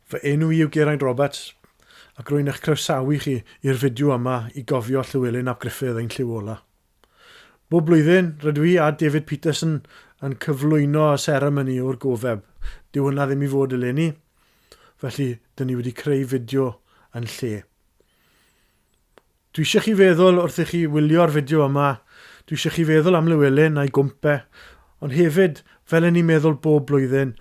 Fy enw i yw Geraint Roberts ac rwy'n eich croesawu chi i'r fideo yma i gofio Llywelyn ap Gruffydd ein lliw ola. Bob blwyddyn, rydw i a David Peterson yn cyflwyno y seremoni o'r gofeb. Dyw hwnna ddim i fod eleni, felly dyn ni wedi creu fideo yn lle. Dwi eisiau chi feddwl wrth i chi wylio'r fideo yma, dwi eisiau chi feddwl am Lywelyn a'i gwmpe, ond hefyd, fel 'yn ni'n meddwl bob blwyddyn,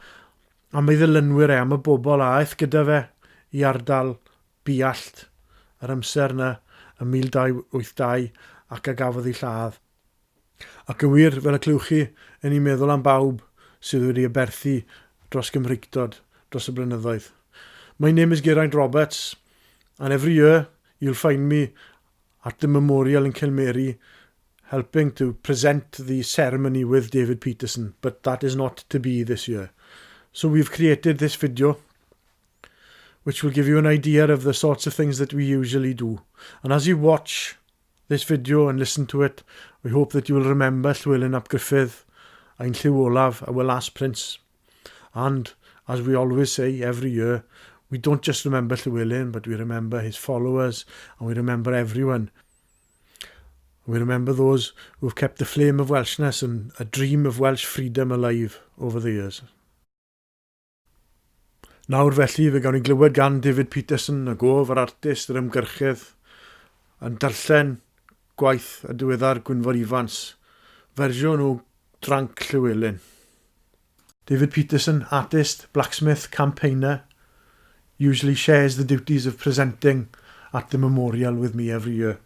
am ei ddilynwyr e, am y bobl a aeth gyda fe i ardal Buallt yr amser 'na ym 1282 ac a gafodd eu lladd. Ac yn wir, fel y clywch chi, 'yn ni'n meddwl am bawb sydd wedi aberthu dros Gymreictod dros y blynyddoedd. My name is Geraint Roberts, and every year you'll find me at the memorial in Cilmeri helping to present the ceremony with David Peterson, but that is not to be this year. So we've created this video which will give you an idea of the sorts of things that we usually do. And as you watch this video and listen to it, we hope that you will remember Llywelyn ap Gruffydd, ein lliw olaf, our last prince. And, as we always say every year, we don't just remember Llywelyn, but we remember his followers and we remember everyone. We remember those who have kept the flame of Welshness and a dream of Welsh freedom alive over the years. Nawr felly, fe gawn ni glywed gan David Peterson, y gof, yr artist, yr ymgyrchydd, yn darllen gwaith y diweddar Gwynfor Ifans, fersiwn o Dranc Llywelyn. David Peterson, artist, blacksmith, campaigner, usually shares the duties of presenting at the memorial with me every year.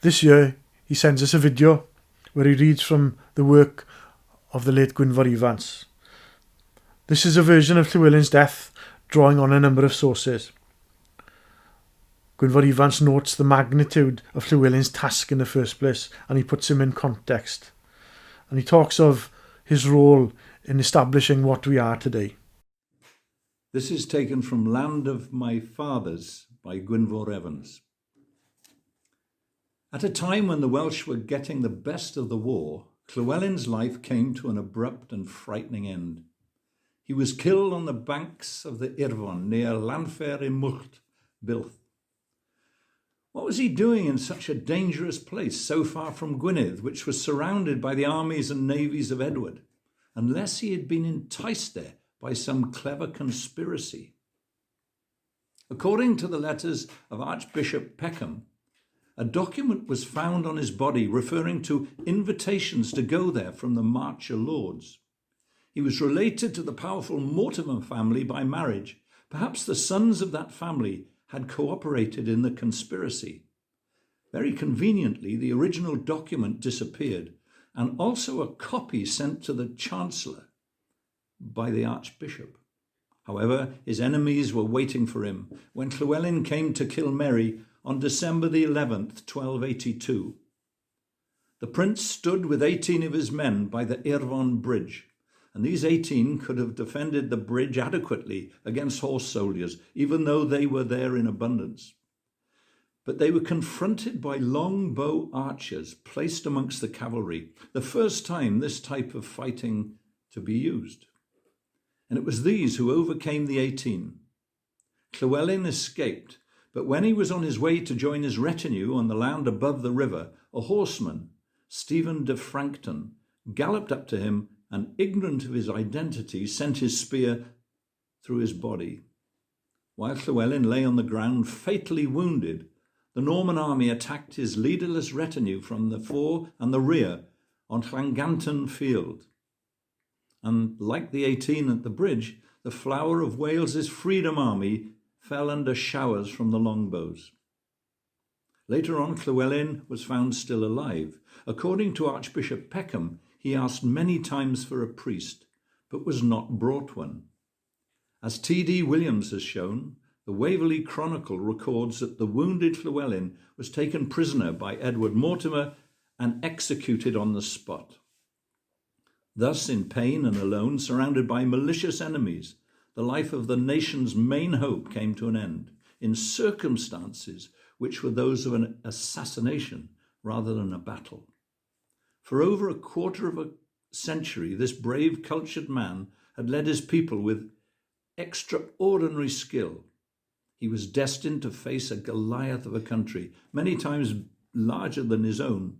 This year, he sends us a video where he reads from the work of the late Gwynfor Evans. This is a version of Llywelyn's death, drawing on a number of sources. Gwynfor Evans notes the magnitude of Llywelyn's task in the first place, and he puts him in context. And he talks of his role in establishing what we are today. This is taken from Land of My Fathers by Gwynfor Evans. At a time when the Welsh were getting the best of the war, Llywelyn's life came to an abrupt and frightening end. He was killed on the banks of the Irfon near Llanfair ym Muallt, Builth. What was he doing in such a dangerous place so far from Gwynedd, which was surrounded by the armies and navies of Edward, unless he had been enticed there by some clever conspiracy? According to the letters of Archbishop Peckham, a document was found on his body referring to invitations to go there from the Marcher Lords. He was related to the powerful Mortimer family by marriage. Perhaps the sons of that family had cooperated in the conspiracy. Very conveniently, the original document disappeared, and also a copy sent to the Chancellor by the Archbishop. However, his enemies were waiting for him when Llywelyn came to Cilmeri on December the 11th, 1282. The prince stood with 18 of his men by the Irfon Bridge, and these 18 could have defended the bridge adequately against horse soldiers, even though they were there in abundance. But they were confronted by longbow archers placed amongst the cavalry, the first time this type of fighting to be used. And it was these who overcame the 18. Llywelyn escaped, but when he was on his way to join his retinue on the land above the river, a horseman, Stephen de Frankton, galloped up to him and, ignorant of his identity, sent his spear through his body. While Llywelyn lay on the ground fatally wounded, the Norman army attacked his leaderless retinue from the fore and the rear on Llanganton Field. And like the 18 at the bridge, the flower of Wales's Freedom Army fell under showers from the longbows. Later on, Llywelyn was found still alive. According to Archbishop Peckham, he asked many times for a priest, but was not brought one. As T.D. Williams has shown, the Waverley Chronicle records that the wounded Llywelyn was taken prisoner by Edward Mortimer and executed on the spot. Thus, in pain and alone, surrounded by malicious enemies, the life of the nation's main hope came to an end in circumstances which were those of an assassination rather than a battle. For over a quarter of a century, this brave, cultured man had led his people with extraordinary skill, he was destined to face a Goliath of a country, many times larger than his own,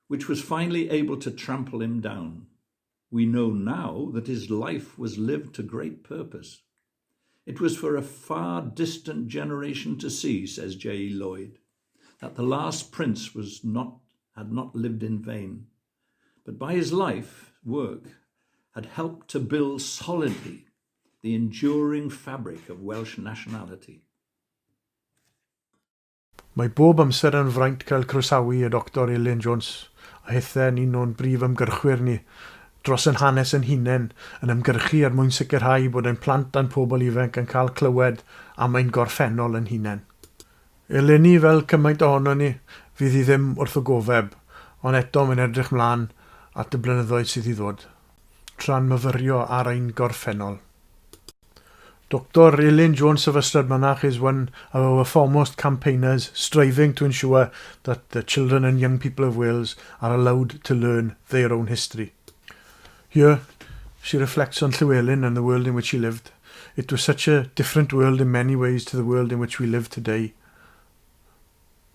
which was finally able to trample him down. We know now that his life was lived to great purpose. It was for a far distant generation to see, says J. E. Lloyd, that the last prince was not, had not lived in vain, but by his life work had helped to build solidly the enduring fabric of Welsh nationality. Mae bob amser yn fraint cael croesawu y Dr Elin Jones a hithau'n un o'n brif ymgyrchwyr ni dros yn hanes yn hunain yn ymgyrchu er mwyn sicrhau bod ein plant a'n pobl ifanc yn cael clywed am ein gorffennol yn hunain. Eleni, fel cymaint ohono ni, fydd hi ddim wrth y gofeb, ond eto mae'n edrych mlaen at y blynyddoedd sydd i ddod, tra'n myfyrio ar ein gorffennol. Dr Elin Jones of Ystrad Mynach is one of our foremost campaigners striving to ensure that the children and young people of Wales are allowed to learn their own history. Here, she reflects on Llywelyn and the world in which he lived. It was such a different world in many ways to the world in which we live today.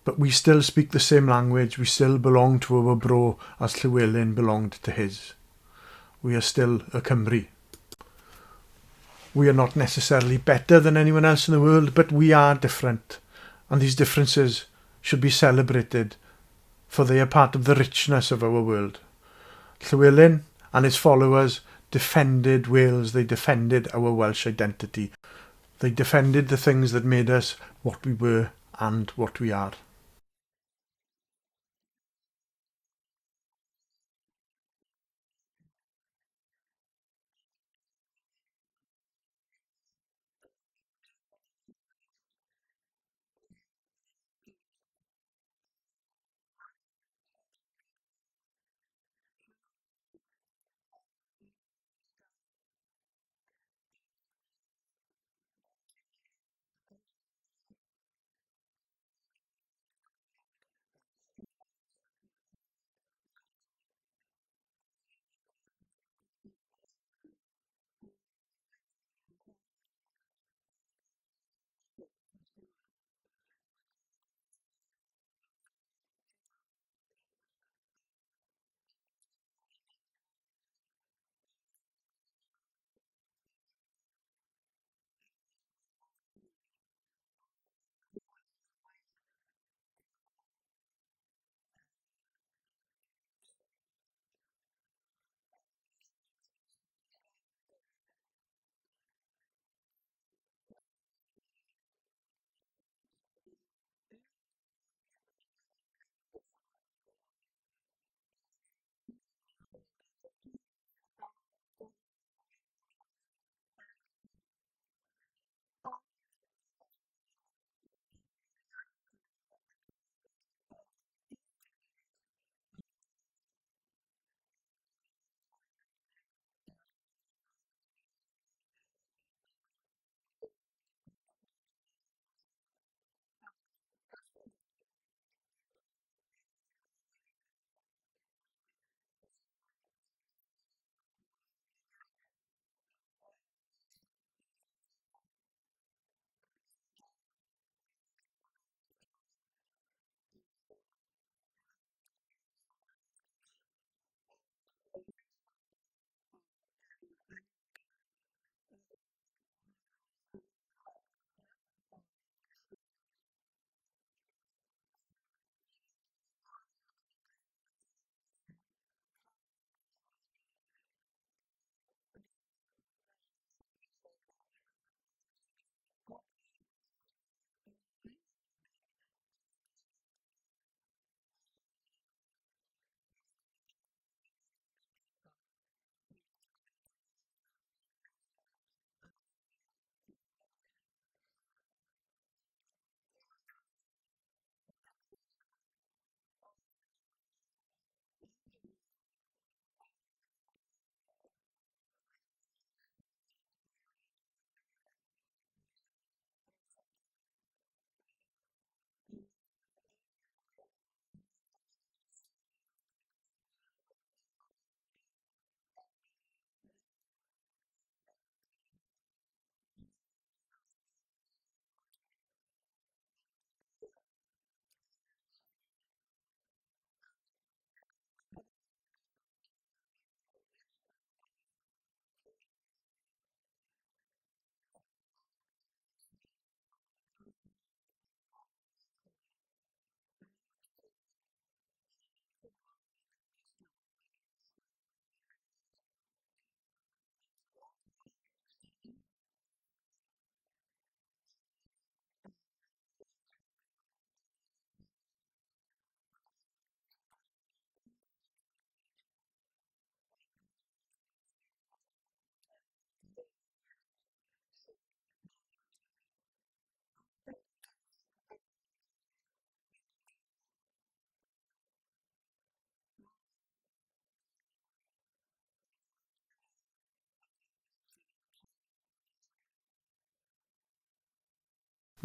But we still speak the same language, we still belong to our bro as Llywelyn belonged to his. We are still a Cymry. We are not necessarily better than anyone else in the world, but we are different. And these differences should be celebrated, for they are part of the richness of our world. Llywelyn and his followers defended Wales, they defended our Welsh identity. They defended the things that made us what we were and what we are.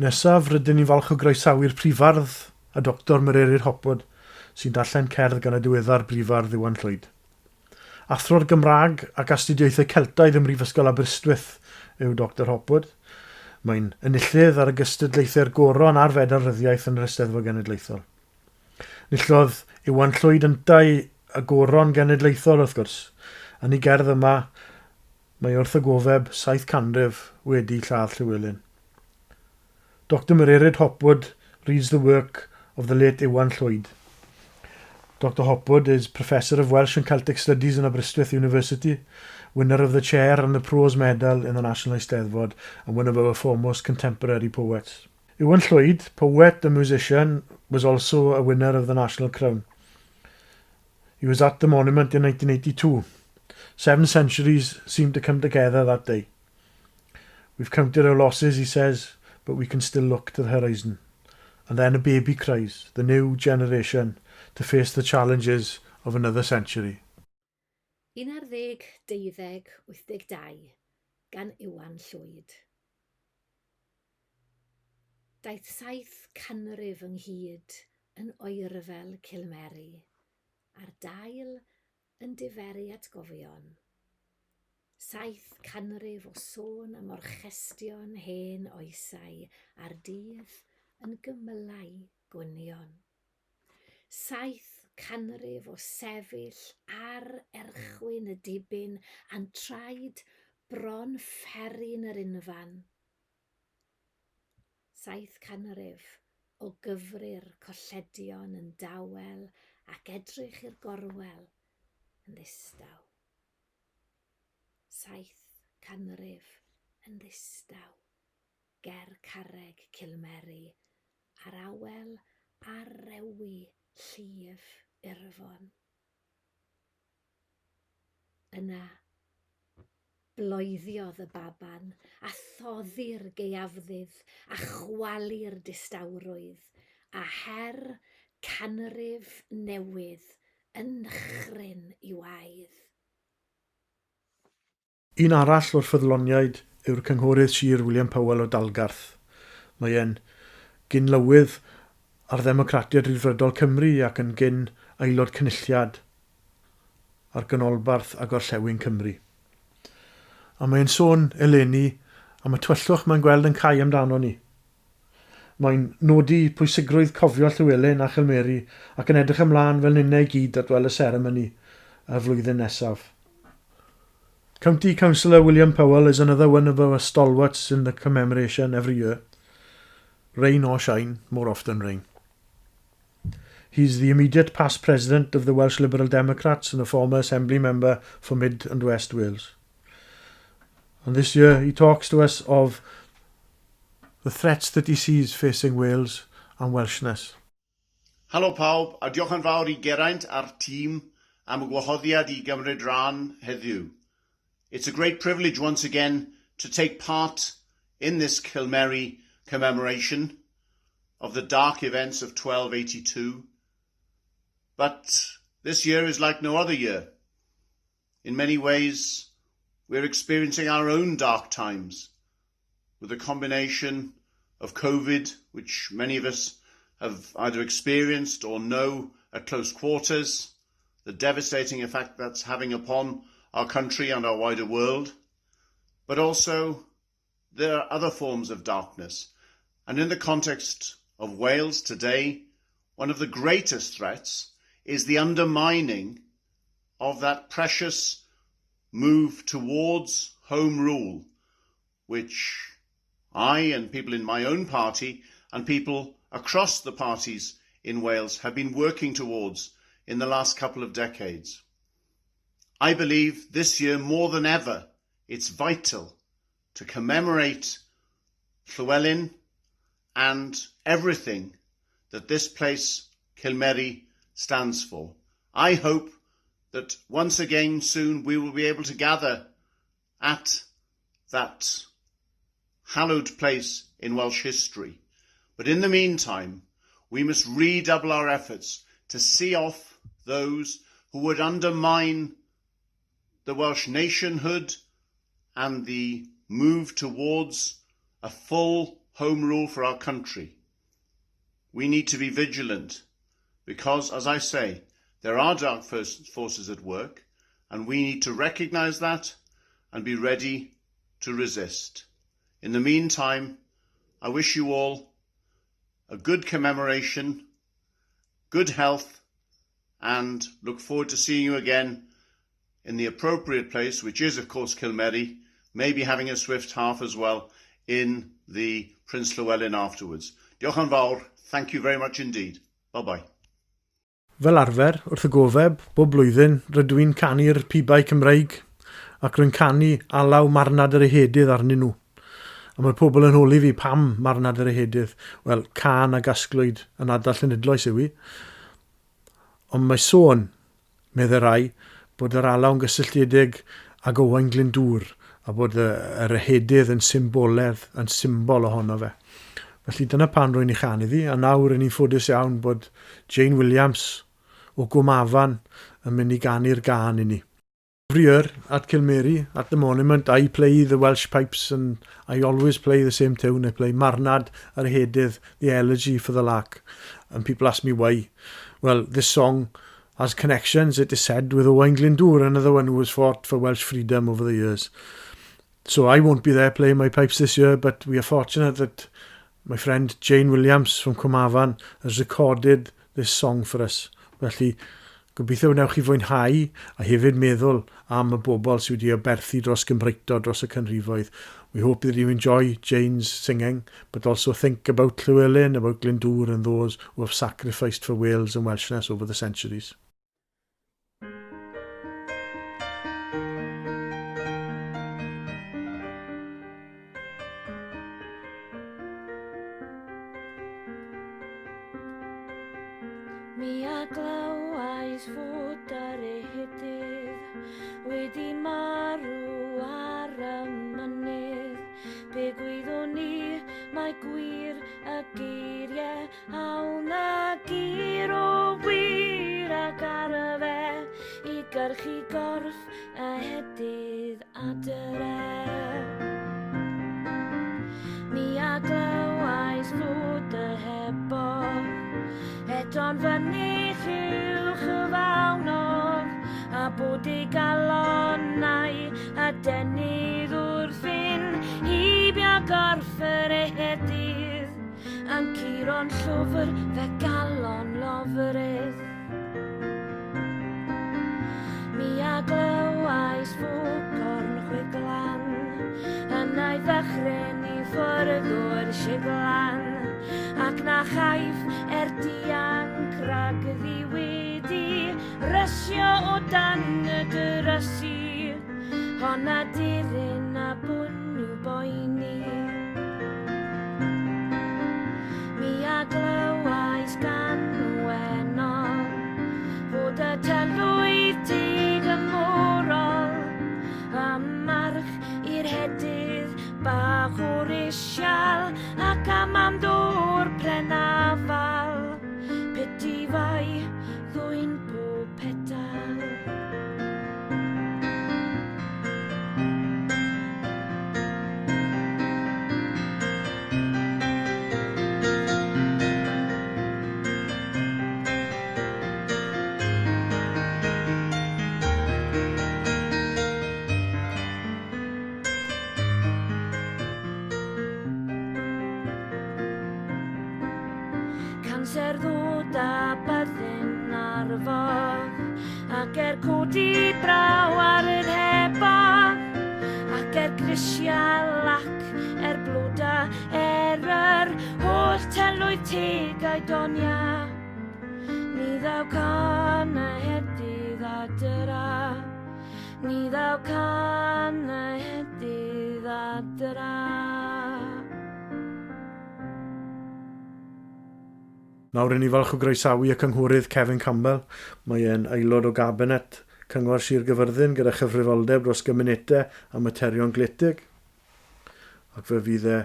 Nesaf, rydyn ni'n falch o groesawu'r prifardd a Dr Mererid Hopwood, sy'n darllen cerdd gan y diweddar brifardd Iwan Llwyd. Athro'r Gymraeg ac astudiaethau Celtaidd ym Mhrifysgol Aberystwyth yw Dr Hopwood. Mae'n enillydd ar y gystadlaethau'r Goron a'r Fedal Ryddiaith yn yr Eisteddfod Genedlaethol. Enillodd Iwan Llwyd yntau y Goron Genedlaethol, wrth gwrs. Yn ei gerdd yma, mae wrth y gofeb 700 wedi lladd Llywelyn. Dr Mererid Hopwood reads the work of the late Iwan Llwyd. Dr Hopwood is Professor of Welsh and Celtic Studies in Aberystwyth University, winner of the Chair and the Prose Medal in the National Eisteddfod, and one of our foremost contemporary poets. Iwan Llwyd, poet and musician, was also a winner of the National Crown. He was at the monument in 1982. 7 centuries seemed to come together that day. We've counted our losses, he says, but we can still look to the horizon. And then a baby cries, the new generation, to face the challenges of another century. 11, 12, 82 gan Iwan Llwyd. Daeth 700 ynghyd yn oerfel Cilmeri, a'r dail yn diferu atgofion. 700 o sôn am orchestion hen oesau a'r dydd yn gymylau gwynion. 700 o sefyll ar erchwyn y dibyn a'n traed bron fferin yr unfan. 700 o gyfri'r colledion yn dawel ac edrych i'r gorwel yn ddistaw. 700 yn ddistaw ger carreg Cilmeri a'r awel ar rewi llif Irfon. Yna, bloeddiodd y baban a thoddi'r gaeafddydd a chwalu'r distawrwydd a her canrif newydd yn nychryn i'w aidd. Un arall o'r ffyddloniaid yw'r cynghorydd Sir William Powell o Dalgarth. Mae e'n gyn-lywydd ar Ddemocratiaid Rhyddfrydol Cymru ac yn gyn aelod cynulliad ar ganolbarth a gorllewin Cymru. A mae'n sôn eleni am y tywyllwch mae'n gweld yn cau amdano ni. Mae'n nodi pwysigrwydd cofio Llywelyn a Chilmeri ac yn edrych ymlaen fel ninnau i gyd at weld y seremoni y flwyddyn nesaf. County Councillor William Powell is another one of our stalwarts in the commemoration every year. Rain or shine, more often rain. He's the immediate past president of the Welsh Liberal Democrats and a former Assembly member for Mid and West Wales. And this year he talks to us of the threats that he sees facing Wales and Welshness. Helo pawb, a diolch yn fawr i Geraint a'r tîm am y gwahoddiad i gymryd rhan heddiw. It's a great privilege once again to take part in this Cilmeri commemoration of the dark events of 1282. But this year is like no other year. In many ways, we're experiencing our own dark times with a combination of COVID, which many of us have either experienced or know at close quarters, the devastating effect that's having upon our country and our wider world, but also there are other forms of darkness. And in the context of Wales today, one of the greatest threats is the undermining of that precious move towards home rule, which I and people in my own party and people across the parties in Wales have been working towards in the last couple of decades. I believe this year more than ever it's vital to commemorate Llywelyn and everything that this place, Cilmeri, stands for. I hope that once again soon we will be able to gather at that hallowed place in Welsh history. But in the meantime, we must redouble our efforts to see off those who would undermine the Welsh nationhood and the move towards a full home rule for our country. We need to be vigilant because, as I say, there are dark forces at work and we need to recognise that and be ready to resist. In the meantime, I wish you all a good commemoration, good health, and look forward to seeing you again in the appropriate place, which is, of course, Cilmeri, maybe having a swift half as well in the Prince Llewellyn afterwards. Diolch yn fawr. Thank you very much indeed. Bye-bye. Fel arfer, wrth y gofeb, bob blwyddyn, rydw i'n canu'r pibau Cymreig ac rwy'n canu alaw Marnad yr Ehedydd arnyn nhw. A mae pobl yn holi fi pam Marnad yr Ehedydd. Wel, cân a gasglwyd yn ardal Llanidloes yw hi. Ond mae sôn, meddai rai, bod yr alaw'n gysylltiedig ag Owain Glyndŵr a bod yr ehedydd yn symboledd, yn symbol ohono fe. Felly dyna pan rwy'n ei chan iddi, a nawr ry'n ni'n ffodus iawn bod Jane Williams o Gwm Afan yn mynd i ganu'r gân i ni. Every year at Cilmeri, at the monument, I play the Welsh pipes and I always play the same tune. I play Marnad yr Ehedydd, the elegy for the lark. And people ask me why. Well, this song has connections, it is said, with Owain Glyndŵr, another one who has fought for Welsh freedom over the years. So I won't be there playing my pipes this year, but we are fortunate that my friend Jane Williams from Cwmafan has recorded this song for us. Felly, gobeithio wnewch chi fwynhau a hefyd meddwl am y bobl sydd wedi aberthu dros Gymreictod dros y canrifoedd. We hope that you enjoy Jane's singing, but also think about Llywelyn, about Glyndŵr and those who have sacrificed for Wales and Welshness over the centuries. Mi a glywais fod ar ehedydd wedi marw ar y mynydd. Pe gwyddwn i mai gwir y geiriau a wna gyr o wir ac ar y fe i gyrchu gorff y hedydd adre. Mi a glywais fod y hebog eto'n fynych uwch y fawnog a bod ei galonnau a denydd wrthyn heibio gorff yr ehedydd. A'n curo'n llwfr fe galon lofrydd. Mi a glywais fwcorn chwiglan, yna i ddychryn i ffwrdd o'r siglan, ac na chaiff er dianc rhagddi wedi rysio o dan y dyrysu, hon a diryn a bwn i'w boeni. Mi a glywais gan wennol fod y tylwyth teg y morol a march i'r hedydd bach o'r isial ac am am ddwr prenafal petifai ddwyn pob petal. Canser ddod a byddin arfog, ac er codi braw ar yr hebog, ac er grisial ac er bloda, er yr holl telwydd teg a'i donia. Ni ddaw can y hedydd adra, ni ddaw can y hedydd adra. Nawr ry'n ni falch o groesawu y Cynghorydd Cefin Campbell. Mae e'n aelod o Gabinet Cyngor Sir Gyfyrddin gyda chyfrifoldeb dros gymunedau a materion gwledig. Ac fe fydd e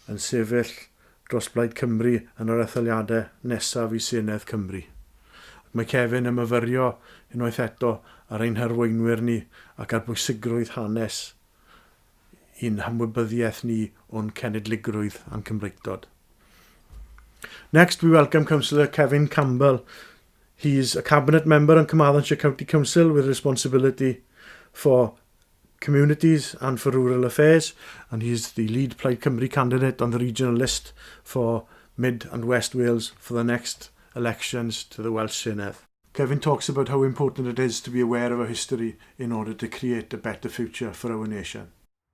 yn sefyll dros Blaid Cymru yn yr etholiadau nesaf i Senedd Cymru. Ac mae Cefin yn myfyrio unwaith eto ar ein harweinwyr ni ac ar bwysigrwydd hanes. i'n hymwybyddiaeth ni o'n cenedligrwydd a'n Cymreictod. Next, we welcome Councillor Kevin Campbell. He's a Cabinet member on Carmarthenshire County Council with responsibility for communities and for rural affairs, and he's the lead Plaid Cymru candidate on the regional list for Mid and West Wales for the next elections to the Welsh Senedd. Kevin talks about how important it is to be aware of our history in order to create a better future for our nation.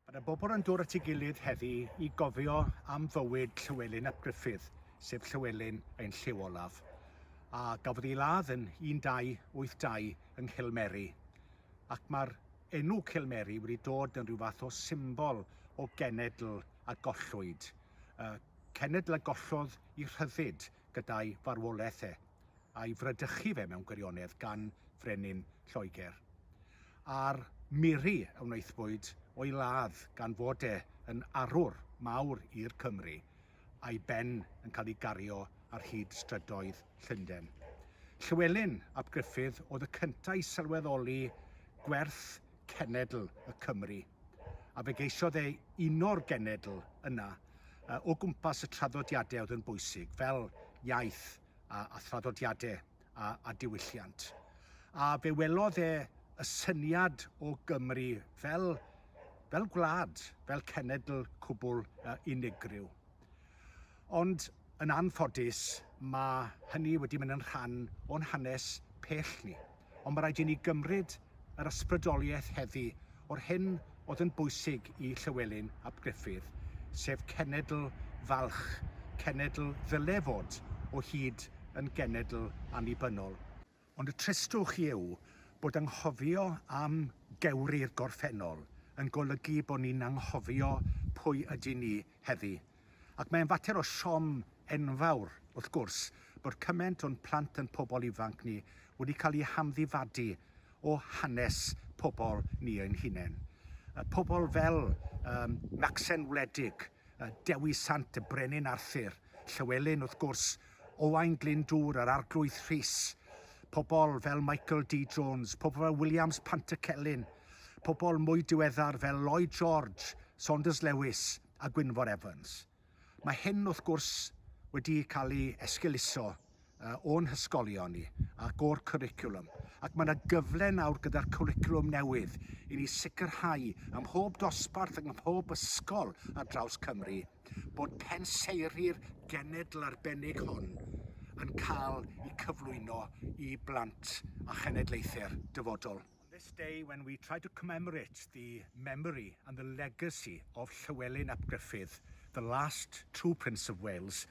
Mae yna bobl yn dod at ei gilydd heddi i gofio am fywyd Llywelyn ap Gruffydd, sef Llywelyn ein llyw olaf, a gafodd ei ladd yn 1282 yng Nghilmeri. Ac mae'r enw Cilmeri wedi dod yn rhyw fath o symbol o genedl a gollwyd. Cenedl a gollodd i rhyddid gyda'i farwolaeth e, a'i fradychu fe mewn gwirionedd gan frenin Lloegr. A'r miri a wnaethpwyd o'i ladd gan fod e yn arwr mawr i'r Cymry, a'i ben yn cael ei gario ar hyd strydoedd Llundain. Llywelyn ap Gruffydd oedd y cyntaf i sylweddoli gwerth cenedl y Cymry, a fe geisiodd e uno'r genedl yna o gwmpas y traddodiadau oedd yn bwysig, fel iaith a, a thraddodiadau a, a diwylliant. A fe welodd e y syniad o Gymru fel, fel gwlad, fel cenedl cwbl unigryw. Ond yn anffodus, mae hynny wedi mynd yn rhan o'n hanes pell ni. Ond mae rhaid i ni gymryd yr ysbrydoliaeth heddi o'r hyn oedd yn bwysig i Llywelyn ap Gruffydd, sef cenedl falch, cenedl ddyle fod o hyd yn genedl annibynnol. Ond y tristwch yw bod anghofio am gewri'r gorffennol yn golygu bod ni'n anghofio pwy ydyn ni heddi. Ac mae'n fater o siom enfawr, wrth gwrs, bod cymaint o'n plant a'n pobl ifanc ni wedi cael eu hamddifadu o hanes pobl ni ein hunain. Pobl fel um, Macsen Wledig, Dewi Sant, y Brenin Arthur, Llywelyn, wrth gwrs, Owain Glyndŵr, yr Arglwydd Rhys, pobl fel Michael D Jones, pobl fel Williams Pantycelyn, pobl mwy diweddar fel Lloyd George, Saunders Lewis a Gwynfor Evans. Mae hyn, wrth gwrs, wedi cael ei esgeuluso o'n hysgolion ni ac o'r cwricwlwm, ac mae yna gyfle nawr gyda'r cwricwlwm newydd i ni sicrhau ym mhob dosbarth ac ym mhob ysgol ar draws Cymru bod penseiri'r genedl arbennig hon yn cael eu cyflwyno i blant a chenedlaethau'r dyfodol. On this day when we try to commemorate the memory and the legacy of Llywelyn ap Gruffydd, the last true Prince of Wales,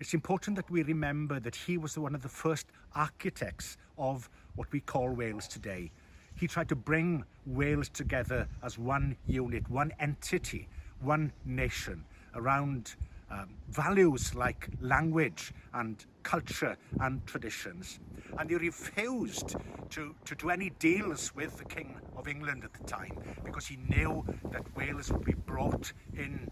it's important that we remember that he was one of the first architects of what we call Wales today. He tried to bring Wales together as one unit, one entity, one nation around values like language and culture and traditions. And he refused to, to do any deals with the King of England at the time because he knew that Wales would be brought in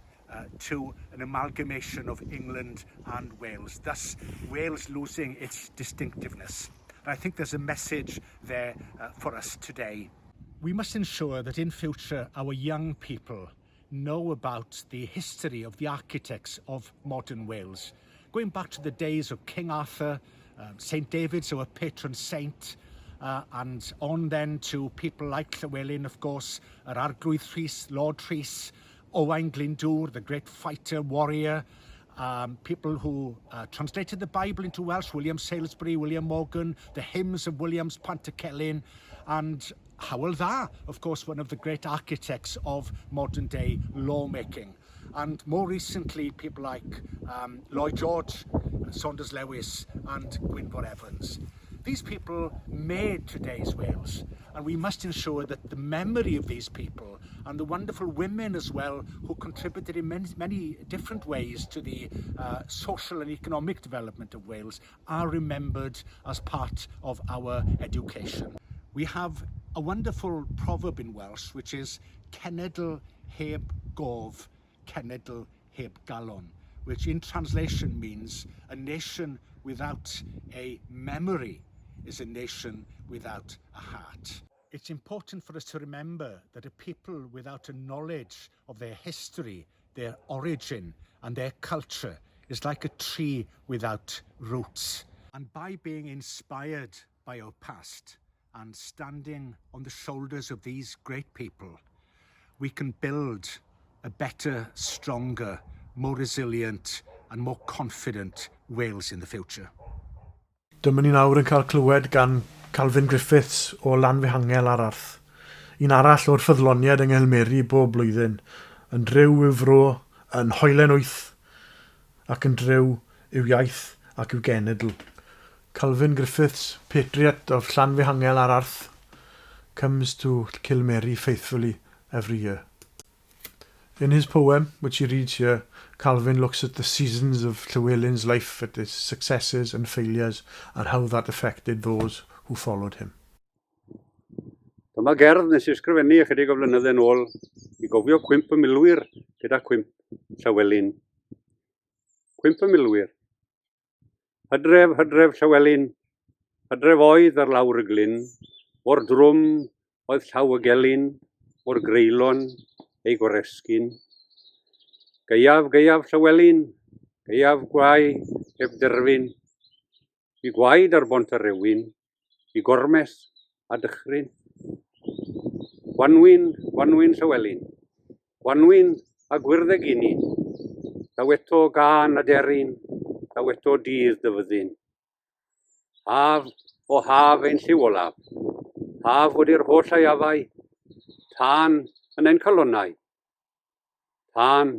to an amalgamation of England and Wales, thus Wales losing its distinctiveness. And I think there's a message there for us today. We must ensure that in future our young people know about the history of the architects of modern Wales. Going back to the days of King Arthur, St David's, our patron saint, and on then to people like Llywelyn, of course, yr Arglwydd Rhys, Lord Rhys, Owain Glyndŵr, the great fighter, warrior, people who translated the Bible into Welsh, William Salesbury, William Morgan, the hymns of Williams Pantycelyn, and Hywel Dda, of course, one of the great architects of modern day lawmaking. And more recently, people like Lloyd George, Saunders Lewis, and Gwynfor Evans. These people made today's Wales, and we must ensure that the memory of these people and the wonderful women as well who contributed in many, many different ways to the social and economic development of Wales are remembered as part of our education. We have a wonderful proverb in Welsh which is "Cenedl heb gof, cenedl heb galon," which in translation means a nation without a memory is a nation without a heart. It's important for us to remember that a people without a knowledge of their history, their origin and their culture is like a tree without roots. And by being inspired by our past and standing on the shoulders of these great people, we can build a better, stronger, more resilient and more confident Wales in the future. Dyma ni nawr yn cael clywed gan Calvin Griffiths o Lanfihangel ar Arth. Un arall o'r ffyddloniaid yng Nghelmeri bob blwyddyn, yn driw i'w fro, yn hoelen wyth, ac yn driw i'w iaith ac i'w genedl. Calvin Griffiths, patriot of Llanfihangel ar Arth, comes to Cilmeri faithfully every year. In his poem, which he reads here, Calvin looks at the seasons of Llywelyn's life, at his successes and failures, and how that affected those who followed him. Dyma gerdd nes i ysgrifennu ychydig o flynydde nôl i gofio cwymp y milwyr gyda cwymp Llywelyn. Cwymp y milwyr. Hydref, hydref Llywelyn, hydref oedd ar lawr y glyn, mor drwm oedd llaw y gelyn, mor greulon ei goresgyn. Gaeaf, gaeaf Llywelyn, gaeaf gwae heb derfyn, bu gwaed ar bont y rewyn, bu gormes a dychryn. Gwanwyn, gwanwyn Llywelyn, gwanwyn a gwyrdd eginin, daw eto gân aderyn, daw eto dydd dy fyddin. Haf, o haf ein lliw olaf, haf wedi'r holl aeafau, tân yn ein calonnau, tân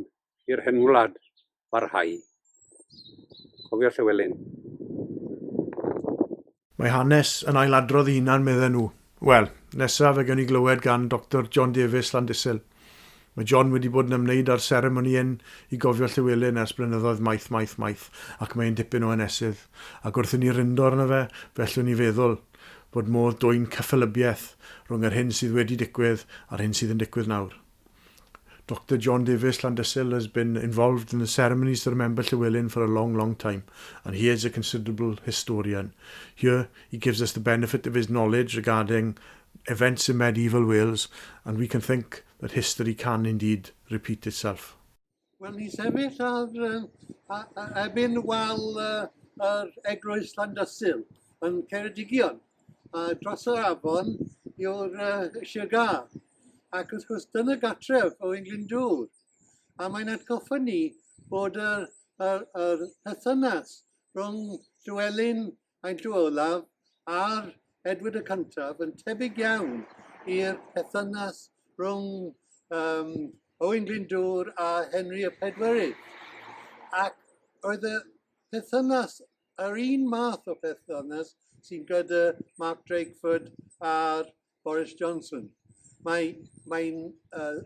i'r henwlad barhau. Cofio Llywelyn. Mae hanes yn ailadrodd ei hunan, medden nhw. Wel, nesaf fe gawn ni glywed gan Doctor John Davies, Llandysul. Mae John wedi bod yn ymwneud â'r seremoni hyn i gofio Llywelyn ers blynyddoedd maith, maith, maith, ac mae e'n dipyn o hanesydd. Ac wrth i ni wrando arno fe, fe allwn ni feddwl bod modd dwyn cyffelybiaeth rhwng yr hyn sydd wedi digwydd a'r hyn sydd yn digwydd nawr. Dr John Davies Llandysul has been involved in the ceremonies to remember Llywelyn for a long, long time, and he is a considerable historian. Here, he gives us the benefit of his knowledge regarding events in medieval Wales, and we can think that history can indeed repeat itself. Wel, ni sefyll ar ebyn wal yr Eglwys Llandysul yn Ceredigion. A dros yr afon yw'r Sir Gâr. Ac wrth gwrs, dyna gartref Owain Glyndŵr. A mae'n atgoffa ni bod yr, yr, yr perthynas rhwng Llywelyn ein Llyw Olaf a'r Edward y Cyntaf yn tebyg iawn i'r perthynas rhwng um, Owain Glyndŵr a Henry y Pedwerydd. Ac oedd y perthynas, yr un math o perthynas sy'n gyda Mark Drakeford a'r Boris Johnson. Mae, mae'n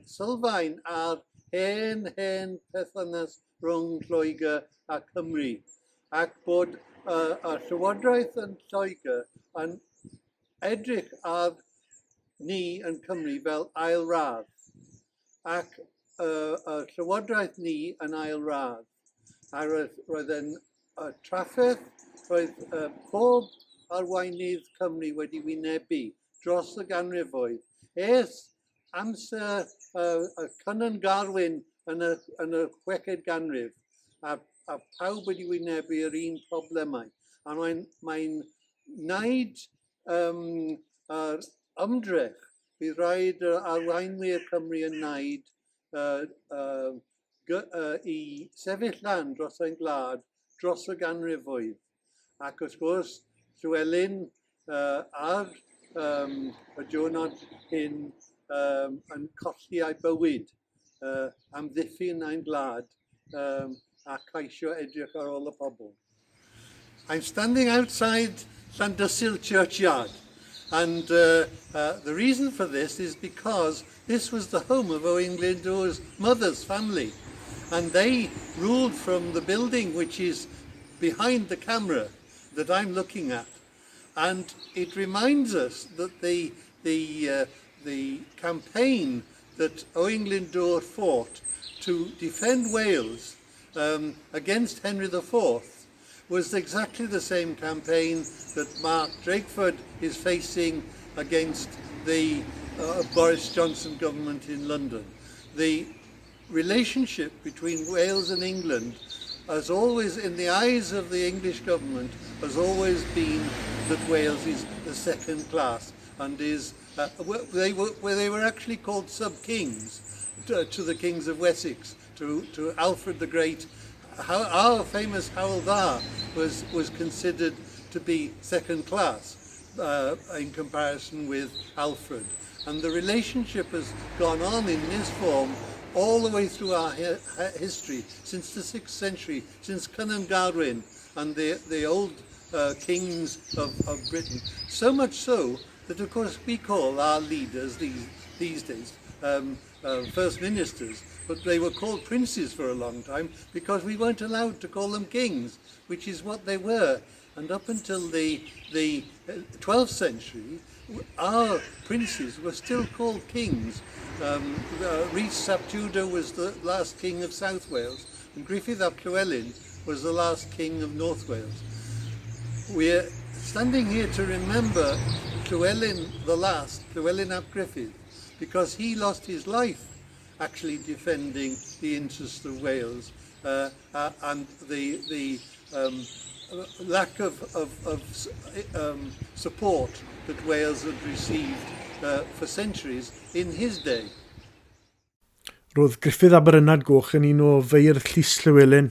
sylfaen ar hen, hen perthynas rhwng Lloegr a Cymru, ac bod y Llywodraeth yn Lloegr yn edrych ar ni yn Cymru fel ail radd, ac y, y Llywodraeth ni yn ail radd. A roedd, roedd e'n trafferth, roedd pob arweinydd Cymru wedi wynebu dros y ganrifoedd. Ers amser y Cynan Garwyn yn y, yn y chweched ganrif, a, a pawb wedi wynebu yr un problemau. A mae'n mae wneud yr ymdrech, bydd rhaid yr arweinwyr Cymru yn wneud i sefyll lan dros ein gwlad dros y ganrifoedd. Ac wrth gwrs, Llywelyn ar y diwrnod hyn yn colli ei bywyd amddiffyn ein gwlad a ceisio edrych ar ôl y pobl. I'm standing outside Llandysul Churchyard and the reason for this is because this was the home of Owain Glyndŵr's mother's family and they ruled from the building which is behind the camera that I'm looking at. And it reminds us that the campaign that Owain Glyndŵr fought to defend Wales against Henry IV was exactly the same campaign that Mark Drakeford is facing against the uh, Boris Johnson government in London. The relationship between Wales and England has always, in the eyes of the English government, has always been that Wales is the second class and is, uh, they, were, well, they were actually called sub-kings to, to the kings of Wessex, to, to Alfred the Great. How, our famous Howell Dda was, was considered to be second class uh, in comparison with Alfred. And the relationship has gone on in this form all the way through our hi history, since the 6th century, since Cynan Garwyn and the, the old uh, kings of, of Britain. So much so that, of course, we call our leaders these, these days um, uh, first ministers, but they were called princes for a long time because we weren't allowed to call them kings, which is what they were. And up until the, the 12th uh, century, our princes were still called kings. Um, uh, Rhys ap Tudor was the last king of South Wales, and Gruffydd ap Llywelyn was the last king of North Wales. We're standing here to remember Llywelyn the last, Llywelyn ap Gruffydd, because he lost his life actually defending the interests of Wales uh, uh, and the, the um, lack of, of, of um, support that Wales had received uh, for centuries in his day. Roedd Gruffydd Aberynad Goch yn un o feirdd Llys Llywelyn.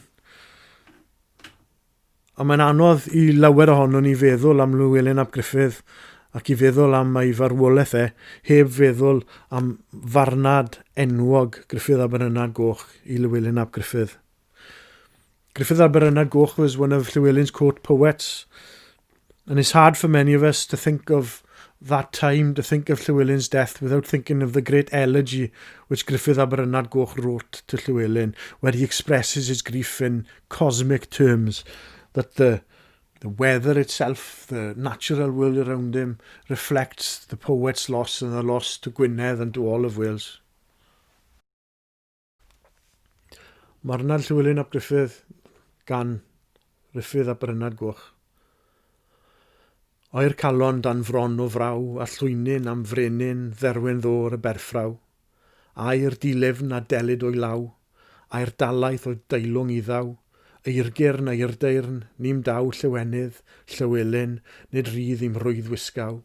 A mae'n anodd i lawer ohonon ni feddwl am Llywelyn ap Gruffydd ac i feddwl am ei farwolaeth e, heb feddwl am farnad enwog Gruffydd Aberynad Goch i Llywelyn ap Gruffydd. Gruffydd Aberynad Goch was one of Llywelyn's court poets, and it's hard for many of us to think of that time, to think of Llywelyn's death without thinking of the great elegy which Gruffydd Aberynad Goch wrote to Llywelyn, where he expresses his grief in cosmic terms, that the the weather itself, the natural world around him, reflects the poet's loss and the loss to Gwynedd and to all of Wales. Marnad Llywelyn ap Gruffydd gan Ruffydd ap Bernard Goch. Oer calon dan fron o fraw a llwynyn am frenin dderwen ddôr y berffraw. Aur dilefn a delyd o'i law, aur dalaith oedd deilwng iddaw, Eurgyrn a Eurdeyrn, ni'm daw Llewenydd, Llywelyn, nid rhydd i'm rhwydd wisgaw.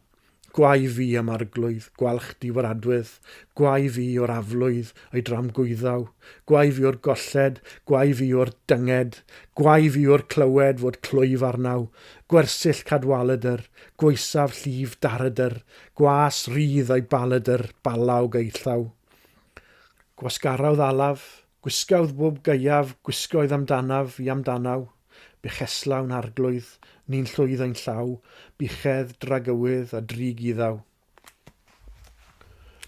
Gwae fi am arglwydd, gwalch diwaradwydd, gwae fi o'r aflwydd a'i dramgwyddaw, gwae fi o'r golled, gwae fi o'r dynged, gwae fi o'r clywed fod clwyf arnaw, gwersyll Cadwaladr, gwaesaf llif darydr, gwas rydd a'i baladr, balawg ei llaw. Gwasgarawdd alaf, gwisgawdd bob gaeaf, gwisgoedd amdanaf i amdanaw. Bucheslawn arglwydd, ni'n llwydd ein llaw, buchedd dragywydd a drig iddaw.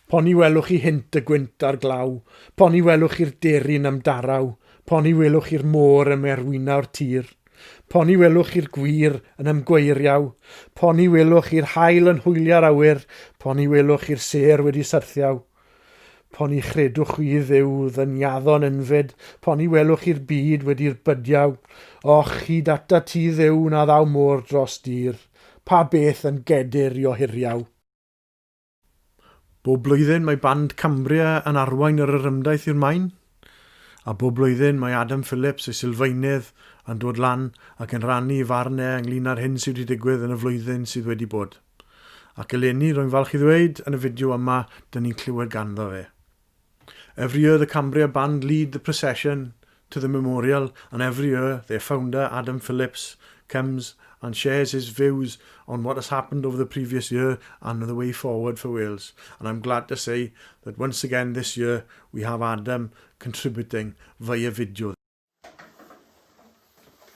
Poni welwch chi hynt y gwynt a'r glaw, poni welwch chi'r deryn am daraw, poni welwch chi'r môr ym erwinaw'r tir, poni welwch chi'r gwir yn ymgweiriaw, poni welwch chi'r haul yn hwylia'r awyr, poni welwch chi'r sêr wedi syrthiaw. Poni chredwch chwi Dduw ddyniaddon ynfyd, poni welwch chi'r byd wedi'r bydiaw. Och, hyd ata ti Dduw na ddaw môr dros dir, pa beth yn gedur i ohiriaw. Bob blwyddyn mae Band Cambria yn arwain yr orymdaith i'r maen. A bob blwyddyn mae Adam Phillips, ei sylfaenydd, yn dod lan ac yn rhannu ei farn e ynglyn â'r hyn sydd wedi digwydd yn y flwyddyn sydd wedi bod. Ac eleni, rwy'n falch i ddweud, yn y fideo yma, dyn ni'n clywed ganddo fe. Every year the Cambria Band lead the procession to the memorial and every year their founder, Adam Phillips, comes and shares his views on what has happened over the previous year and the way forward for Wales. And I'm glad to say that once again this year we have Adam contributing via video.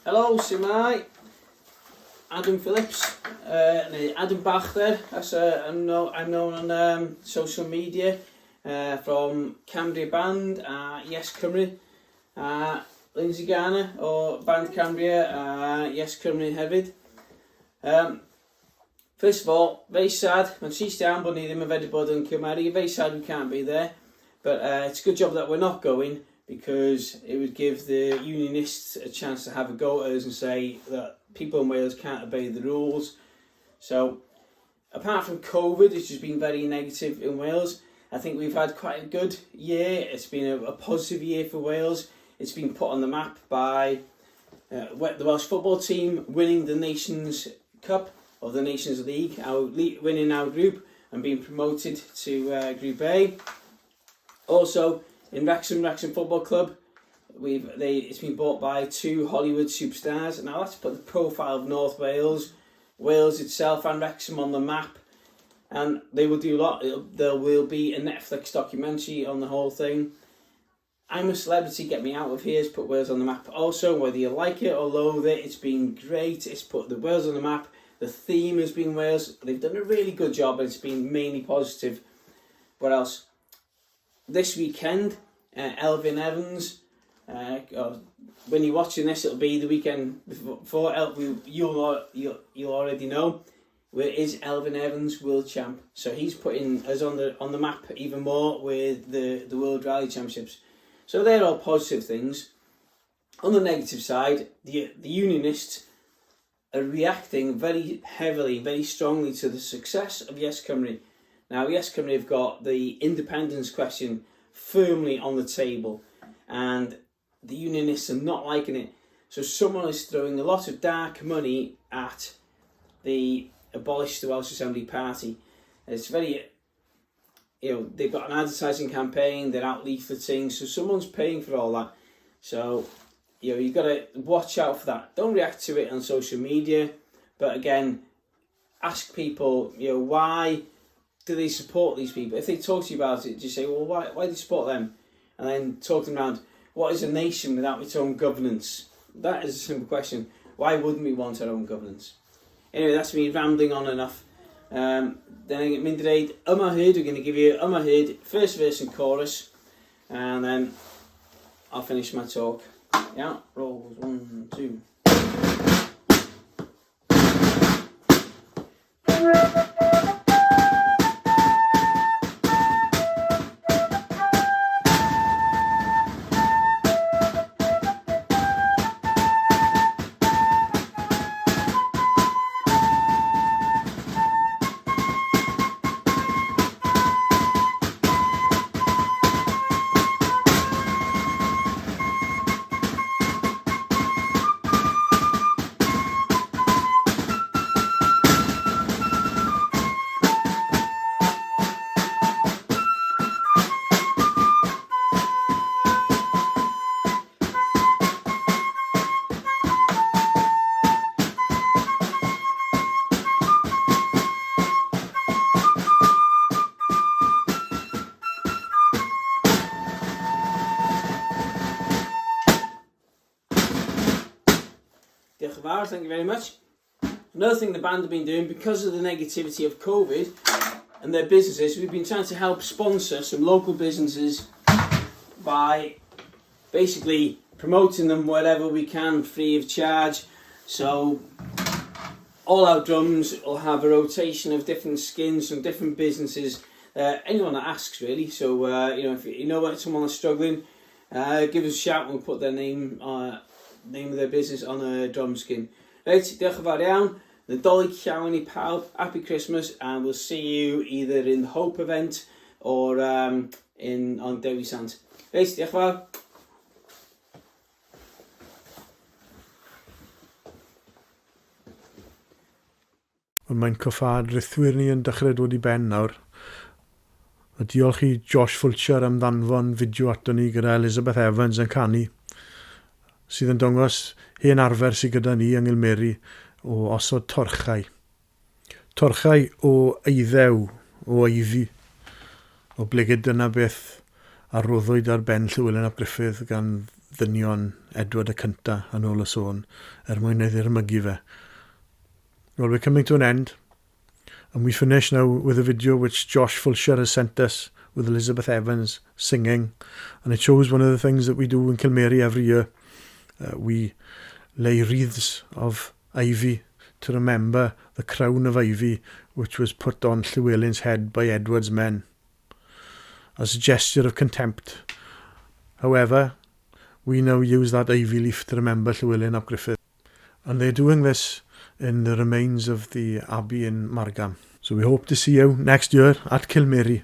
Helo, shwmae? Adam Phillips, uh, neu Adam Bachder, as uh, I'm, know, I'm known on um, social media, uh, from Cambria Band a Yes Cymru, a Lindsay Garner o Band Cambria a Yes Cymru hefyd. Um, first of all, very sad, mae'n trist iawn bod ni ddim yn fedru bod yn Cilmeri, very sad we can't be there, but uh, it's a good job that we're not going, because it would give the unionists a chance to have a go at us and say that people in Wales can't obey the rules. So, Apart from COVID, which has been very negative in Wales, I think we've had quite a good year. It's been a, a positive year for Wales. It's been put on the map by uh, the Welsh football team winning the Nations Cup or the Nations League, our winning our group and being promoted to uh, Group A. Also, in Wrexham, Wrexham Football Club, we've they it's been bought by two Hollywood superstars. Now that's put the profile of North Wales, Wales itself, and Wrexham on the map. And they will do a lot. It'll, there will be a Netflix documentary on the whole thing. I'm a celebrity, get me out of here, has put Wales on the map. Also, whether you like it or loathe it, it's been great. It's put the Wales on the map. The theme has been Wales. They've done a really good job and it's been mainly positive. What else? This weekend, uh, Elvin Evans, uh, oh, when you're watching this, it'll be the weekend before. You'll, you'll, you'll already know. Where is Elvin Evans world champ? So he's putting us on the on the map even more with the, the World Rally Championships. So they're all positive things. On the negative side, the the Unionists are reacting very heavily, very strongly to the success of Yes Cymru. Now, Yes Cymru have got the independence question firmly on the table, and the Unionists are not liking it. So someone is throwing a lot of dark money at the Abolish the Welsh Assembly Party. It's very, you know, they've got an advertising campaign, they're out leafleting, so someone's paying for all that. So, you know, you've got to watch out for that. Don't react to it on social media, but again, ask people, you know, why do they support these people? If they talk to you about it, just say, well, why, why do you support them? And then talk to them around, what is a nation without its own governance? That is a simple question. Why wouldn't we want our own governance? Anyway, that's me rambling on enough. Um, then mynd i ddeud yma hyd, we're going to give you yma hyd, first verse and chorus, and then I'll finish my talk. Yeah, rolls, one, two. Diolch yn fawr, thank you very much. Another thing the band have been doing, because of the negativity of COVID and their businesses, we've been trying to help sponsor some local businesses by basically promoting them wherever we can free of charge. So all our drums will have a rotation of different skins from different businesses. Uh, anyone that asks really. So uh, you know if you know what someone is struggling, uh, give us a shout and we'll put their name uh, name of their business on a drum skin. Reit, diolch yn fawr iawn. Nadolig llawen i pawb. Happy Christmas and we'll see you either in the Hope event or um, in on Dewi Sant. Reit, diolch yn fawr. Ond mae'n coffâd rithwir ni yn dechrau dod i ben nawr. A diolch i Josh Fulcher am ddanfon fideo ato ni gyda Elizabeth Evans yn canu, sydd yn dangos hen arfer sydd gyda ni yng Ngilmeri o osod torchau. Torchau o eiddew, o eiddi, o blegid dyna beth a roddwyd ar ben Llywelyn ap Gruffydd gan ddynion Edward y Cynta yn ôl y sôn, er mwyn ei ddirmygu fe. Well, we're coming to an end. And we finish now with a video which Josh Fulsher has sent us with Elizabeth Evans singing. And it shows one of the things that we do in Kilmeri every year. Uh, we lay wreaths of ivy to remember the crown of ivy which was put on Llywelyn's head by Edward's men as a gesture of contempt. However, we now use that ivy leaf to remember Llywelyn ap Gruffydd. And they're doing this in the remains of the abbey in Margam. So we hope to see you next year at Cilmeri.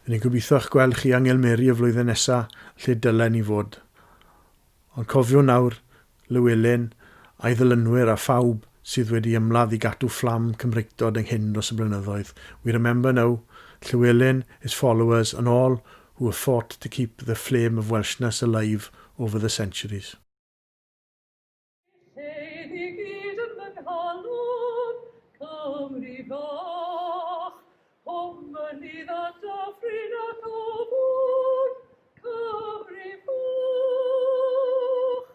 Yn ni'n gobeithio eich gweld chi yng Nghilmeri y flwyddyn nesa lle dylen ni fod. Ond cofiwn nawr, Lywelyn a'i ddilynwyr a phawb sydd wedi ymladd i gadw fflam Cymreictod ynghyn dros y blynyddoedd. We remember now Llywelyn, his followers and all who have fought to keep the flame of Welshness alive over the centuries. Lled i gyd yn fy nghalon, Cymru fach, o mynydd a dyffryn ac afon, Cymru fach.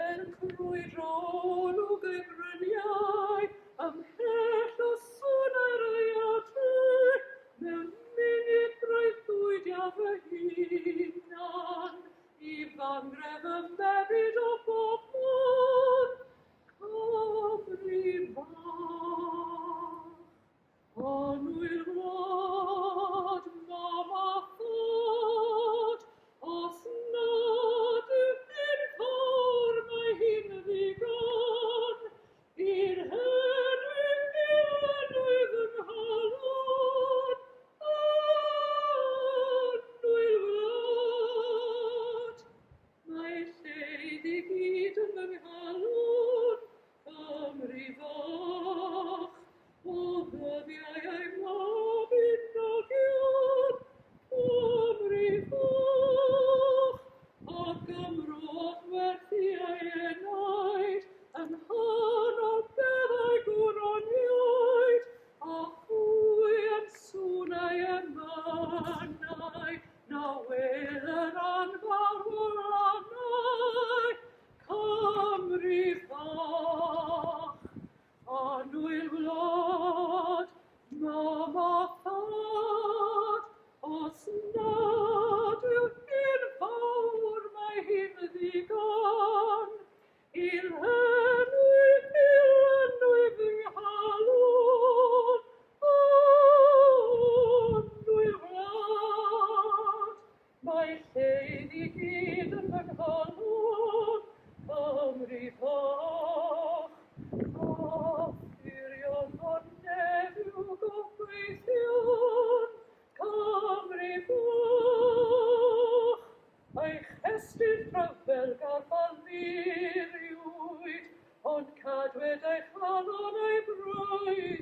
Er crwydro olwg ei bryniau, ymhell o swn yr aeadr, mewn munud breuddwydiaf fy hunan, i fangre fy mebyd o bob man, Cymru fach. Annwyl wlad, mam a thad, os nad yw hi'n fawr mae hi'n ddigon, i'r henwi enwi fy nghalon, annwyl wlad. Mae lleid i gyd yn fy nghalon, Cymru fach, o ddyddiau ei Mabinogion, Cymru fach, a Gymrodd werthu ei enaid, yng nghanol beddau gwroniaid, a hwy yn sŵn ei emynau, na wel yr anfarwol lannau, Cymru fach. Annwyl wlad, mam a thad, os nad yw hi'n fawr mae hi'n ddigon, i lenwi, i lenwi fy nghalon, annwyl wlad. Mae lleid i gyd yn fy nghalon, Cymru fach, a thirion o'r nef yw gobeithion, Cymru fach. Ei chestyll rhyfelgar faluriwyd, ond cadwyd ei chalon a'i breuddwyd.